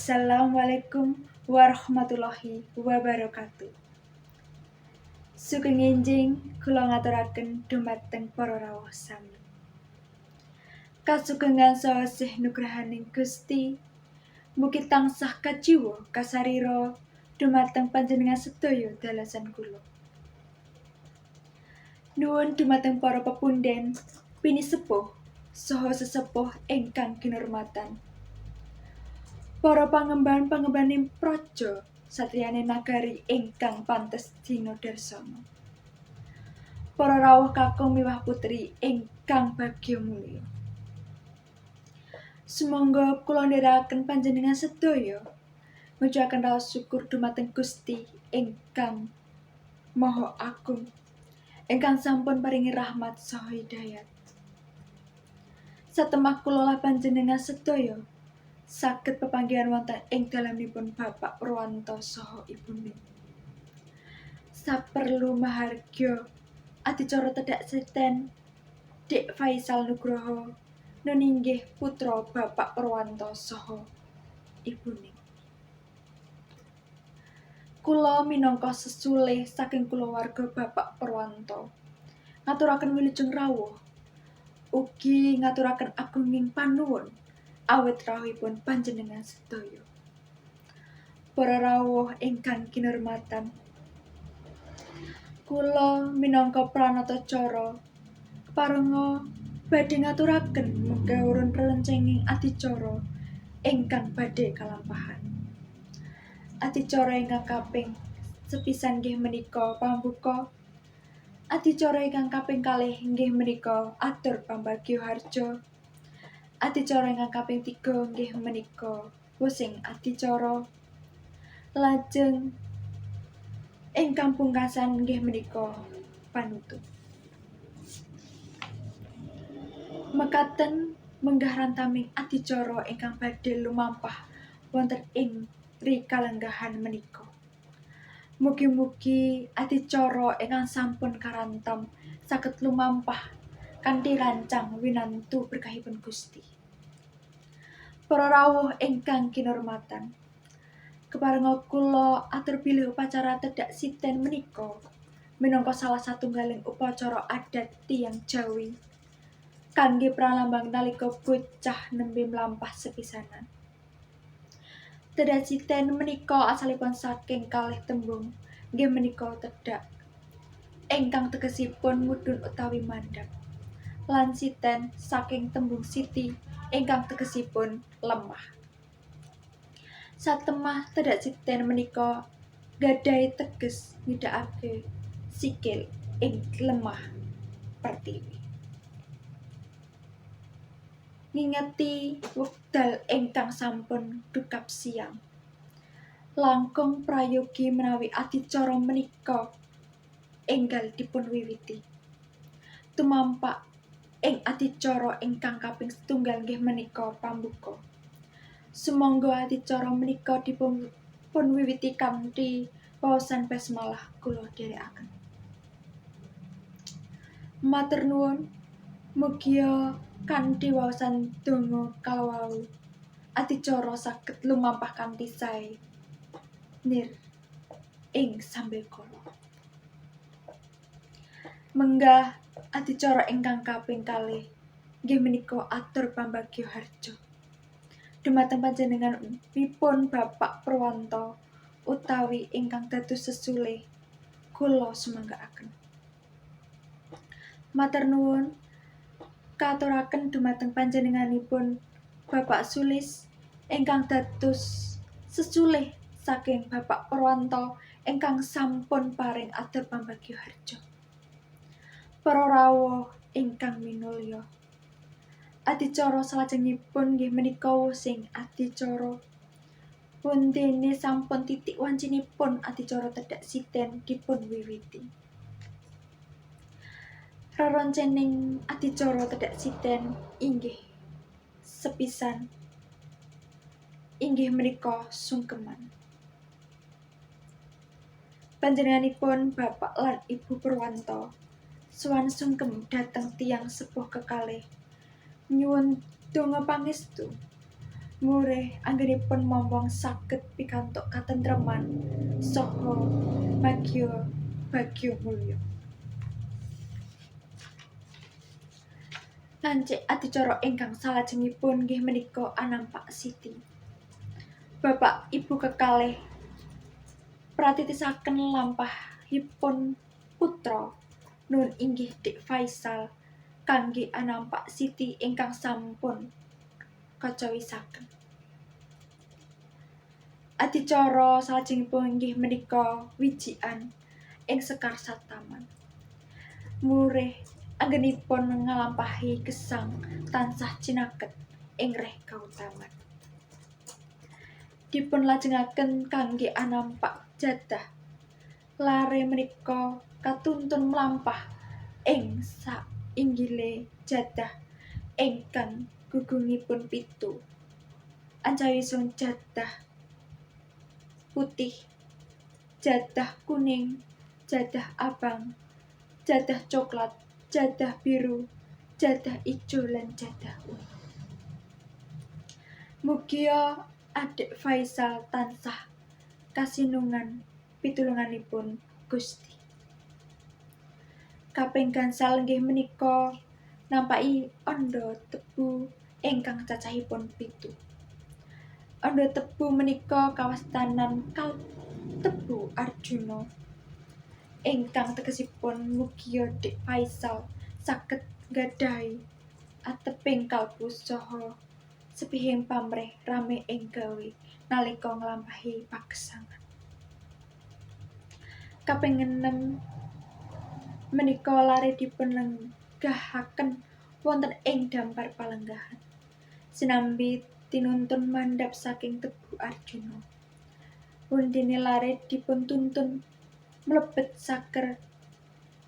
Assalamualaikum warahmatullahi wabarakatuh. Sugeng enjing kula ngaturaken dumateng para rawuh sami. Kasugengan saha sih nugrahaning Gusti mugi tansah kajiwa kasarira dumateng panjenengan sedaya dalasan kula. Nuwun dumateng para pepunden, pinisepuh, saha sesepuh ingkang kinurmatan. Para pangemban-pangembaning praja satriyane nagari ingkang pantes dinodarsana. Para rawuh kakung miwah putri ingkang bagya mulya. Sumangga kula ndherekaken panjenengan sedaya ngucapaken raos syukur dumateng Gusti ingkang Maha Agung ingkang sampun paringi rahmat saha hidayat. Satemah kula lan panjenengan sedaya saged pepanggihan wonten ing dalemipun Bapak Purwanto saha Ibu Ning. Saperlu mahargya adicara tedhak siten Dik Faisal Nugroho nun inggih putra Bapak Purwanto saha Ibu Ning. Kula minangka sesulih saking kulawarga Bapak Purwanto ngaturaken wilujeng rawuh ugi ngaturaken agunging panuwun awit rawuhipun panjenengan sedaya. Para rawuh ingkang kinurmatan, kula minangka pranatacara keparenga badhe ngaturaken mekawurun rerencenging adicara ingkang badhe kalampahan. Adicara ingkang kaping sepisan nggih menika pambuka. Adicara ingkang kaping kalih nggih menika atur pambagya harja. Adicara ingkang kaping tiga nggih menika wosing adicara. Lajeng ingkang pungkasan nggih menika panutup. Mekaten menggah rantaming adicara ingkang badhe lumampah wonten ing rikalenggahan menika. Mugi-mugi adicara ingkang sampun karantam saged lumampah kanthi rancang winantu berkahipun Gusti. Para rawuh ingkang kinurmatan, keparenga kula atur bilih upacara tedhak siten menika minangka salah satunggaling upacara adat tiyang Jawi kangge pralambang nalika bocah nembe mlampah sepisanan. Tedhak siten menika asalipun saking kalih tembung nggih menika tedhak ingkang tegesipun mudhun utawi mandhap lan siten saking tembung siti ingkang tegesipun lemah. Satemah tedhak siten menika gadhahi teges nyidhakake sikil ing lemah pertiwi. Ngingeti wekdal ingkang sampun dukap siang. Langkung prayogi menawi adicara menika enggal dipun wiwiti. Tumampak ing adicara ingkang kaping setunggal nggih menika pambuka. Sumangga adicara menika dipun wiwiti kanthi waosan basmalah kula dherekaken. Matur nuwun, mugia kanthi waosan donga kalawau adicara saged lumampah kanthi sae nir ing sambekala. Menggah adicara ingkang kaping kalih nggih menika atur pambagya harja. Dumateng panjenenganipun Bapak Purwanto utawi ingkang dados sesulih kula sumanggaaken. Matur nuwun kaaturaken dumateng panjenenganipun Bapak Sulis ingkang dados sesulih saking Bapak Purwanto ingkang sampun paring atur pambagya harja. Para rawuh ingkang minulya, adicara salajengipun nggih menika wosing adicara. Wondene sampun titik wancinipun adicara tedhak siten dipun wiwiti. Reroncening adicara tedhak siten inggih sepisan inggih menika sungkeman. Panjenenganipun Bapak lan Ibu Purwanto sowan sungkem dhateng tiyang sepuh kekalih nyuwun donga pangestu. Murih anggenipun momong saged pikantuk katentreman saha bagya bagya mulya. Lancik adicara ingkang salajengipun nggih menika anampak Siti. Bapak ibu kekalih pratitisaken lampahipun putra nun inggih Dik Faisal kangge anampak Siti ingkang sampun kacawisaken. Adicara salajengipun inggih menika wijikan ing sekar sataman. Murih anggenipun nglampahi gesang tansah cinaket ing reh kautaman. Dipun lajengaken kangge anampak jadah. Lare menika katuntun mlampah ing sainggile jadah ingkang gugungipun 7. Ancawisung jadah putih, jadah kuning, jadah abang, jadah coklat, jadah biru, jadah ijo lan jadah ungu. Mugia adik Faisal tansah kasinungan pitulunganipun Gusti. Kaping gangsal nggih menika nampaki onda tebu ingkang cacahipun 7. Onda tebu menika kawastanan Kaltebu Arjuna ingkang tegesipun mugia Dik Faisal saged nggadahi ateping kalbu saha sepihing pamrih rame ing gawe nalika nglampahi pagesangan. Kaping 6 menika lare dipunlenggahaken wonten ing dampar palenggahan. Sinambi tinuntun mandhap saking tebu Arjuna. Wondene lare dipuntuntun mlebet saker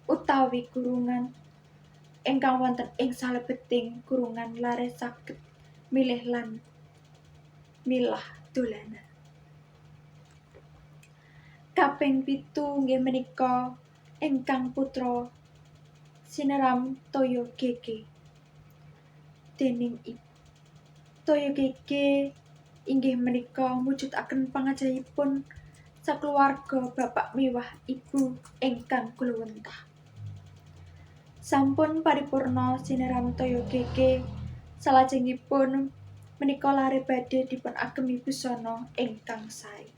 utawi kurungan ingkang wonten ing salebeting kurungan lare saged milih lan milah dolanan. Kaping 7 nggih menika ingkang putra sineram toya gege dening ibu. Toya gege inggih menika mujudaken pangajayipun sakeluarga bapak miwah ibu ingkang kuluwentah. Sampun paripurna sineram toya gege, salajengipun menika lare badhe dipun agemi busana ingkang sae.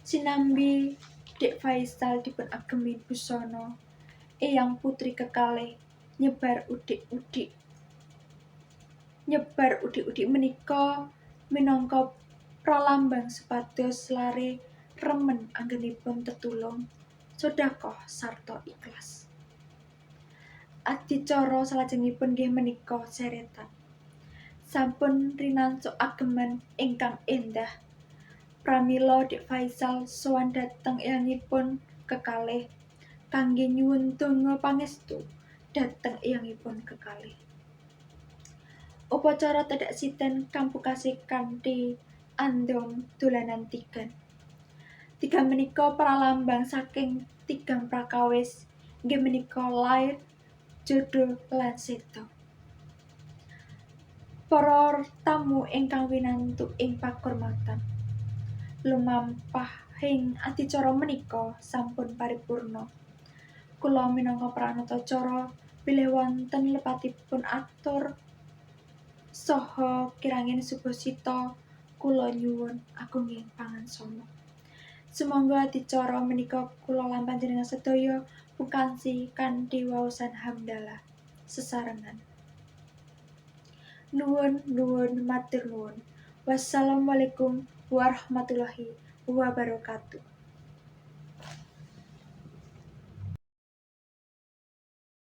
Sinambi Dik Faisal dipun agemi busana, eyang putri kekalih nyebar udik-udik. Nyebar udik-udik menika minangka pralambang supados lare remen anggenipun tetulung, sedekah sarta ikhlas. Adicara salajengipun nggih menika seretan. Sampun rinantuk ageman ingkang endah. Pramila Dik Faisal sowan dhateng eyangipun kekalih kangge nyuwun donga pangestu dhateng eyangipun kekalih. Upacara tedhak siten kampukasi kanthi andom dolanan tigan. Tigan menika pralambang saking tigang prakawis inggih menika lair, jodoh lan seda. Para tamu ingkang winantu ing pakurmatan, lumampahing adicara menika sampun paripurna. Kula minangka pranatacara bilih wonten lepatipun atur saha kirangin subasita kula nyuwun agunging pangansama. Sumangga adicara menika kula lan panjenengan sedaya pungkasi kanthi waosan hamdalah sesarengan. Nuwun nuwun matur nuwun. Wassalamualaikum warahmatullahi wabarakatuh.